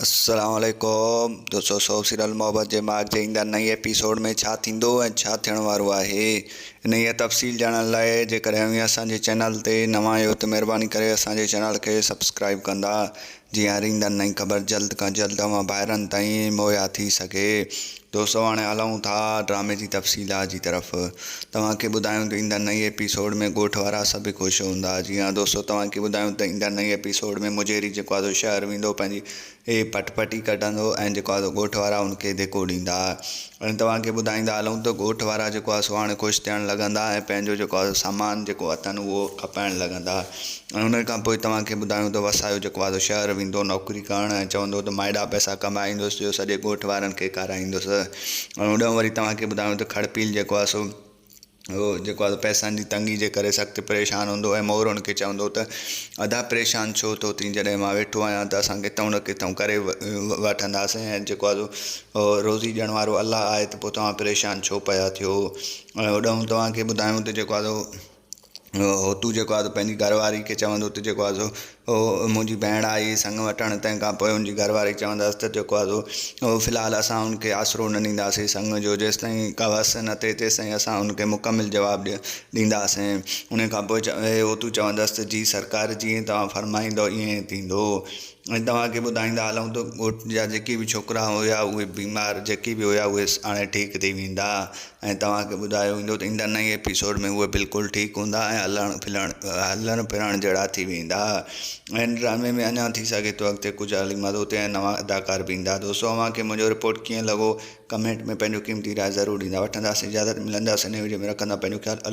السلام عليڪم دوستو سوپ سيريل محبت جي ماڳ جي ايندڙ نئين ايپيسوڊ ۾ ڇا ٿيندو ۽ ڇا ٿيڻ وارو آهي انهيء تفصيل ڄاڻڻ لاء جيڪڏهن اوهين اسان جي چينل تي نوان آهيو ته مهرباني ڪري اسان جي چينل کي سبسڪرائيب ڪندا جيئن هر ايندڙ نئين خبر جلد کان جلد اوهان ڀائرن تائين مهيا ٿي سگهي دوستو هاڻي هلون ٿا ڊرامي جي تفصيلات جي طرف توهان کي ٻڌايون ته ايندڙ نئين ايپيسوڊ ۾ ڳوٺ وارا سڀ خوش هوندا جي ها دوستو توهان کي ٻڌايون ته ايندڙ نئين ايپيسوڊ ۾ مجيري جيڪو آهي سو شهر ويندو پنهنجي پٽ پٽي ڪڍندو ۽ جيڪو آهي سو ڳوٺ وارا ان کي ڌڪو ڏيندا ۽ توهان کي ٻڌائيندا هلون ته ڳوٺ وارا جيڪو آهي سو هاڻي خوش ٿيڻ لڳندا ۽ پنهنجو جيڪو آهي سو سامان جيڪو اٿن اهو کپائڻ لڳندا ۽ ان کان پوء توهان کي ٻڌايون ته وسايو جيڪو آهي سو شهر ويندو نوڪري ڪرڻ ۽ چوندو ته مان ايڏا پئسا ڪمائي ايندس جو سڄي ڳوٺ وارن کي کارائيندس ۽ هوڏانهن وري توهان کي ٻڌايون ته کڙپيل جيڪو آهي سو هو جيڪو آهي پئسن جي تنگي جي ڪري سخت پريشان هوندو ۽ مور هن کي چوندو ته ادا پريشان ڇو ٿو ٿين جڏهن مان ويٺو آهيان ته اسان ڪٿئون نه ڪٿئون ڪري وٺنداسين ۽ جيڪو آهي سو روزي ڏيڻ وارو الله آهي ته پوء توهان پريشان ڇو پيا ٿيو ۽ هوڏانهن توهان کي ٻڌايون ته جيڪو آهي سو هوتو جيڪو آهي سو پنهنجي گهر واري کي چوندو ته جيڪو آهي سو منهنجي ڀيڻ آئي سڱ وٺڻ تنهن کان پوء هن جي گهر واري چوندس ته جيڪو آهي سو في الحال اسان هن کي آسرو نه ڏينداسين سڱ جو جيستائين ڪا وس نه ٿئي تيستائين اسان هن کي مڪمل جواب ڏينداسين ان کان پوء هوتو چوندس ته جي سرڪار جيئن توهان فرمائيندو ائين ئي ٿيندو ۽ توهان کي ٻڌائيندا هلون ته ڳوٺ جا جيڪي به ڇوڪرا هيا اهي بيمار جيڪي به هيا اهي هاڻي ٺيڪ ٿي ويندا ۽ توهان کي ٻڌايو ويندو ته ايندڙ نئين ايپيسوڊ ۾ اهي بلڪل ٺيڪ هوندا ۽ هلڻ ڦلڻ هلڻ ڦرڻ جهڙا ٿي ويندا ۽ ڊرامي ۾ اڃا ٿي سگهي ٿو اڳتي ڪجهه هلي مزو ٿئي ۽ نوان اداڪار به ايندا دوستو اوهان کي منهنجو رپورٽ ڪيئن لڳو ڪمينٽ ۾ پنهنجو قيمتي راء ضرور ڏيندا وٺنداسين اجازت ملنداسين نئين وڊيو ۾ رکندا پنهنجو خيال.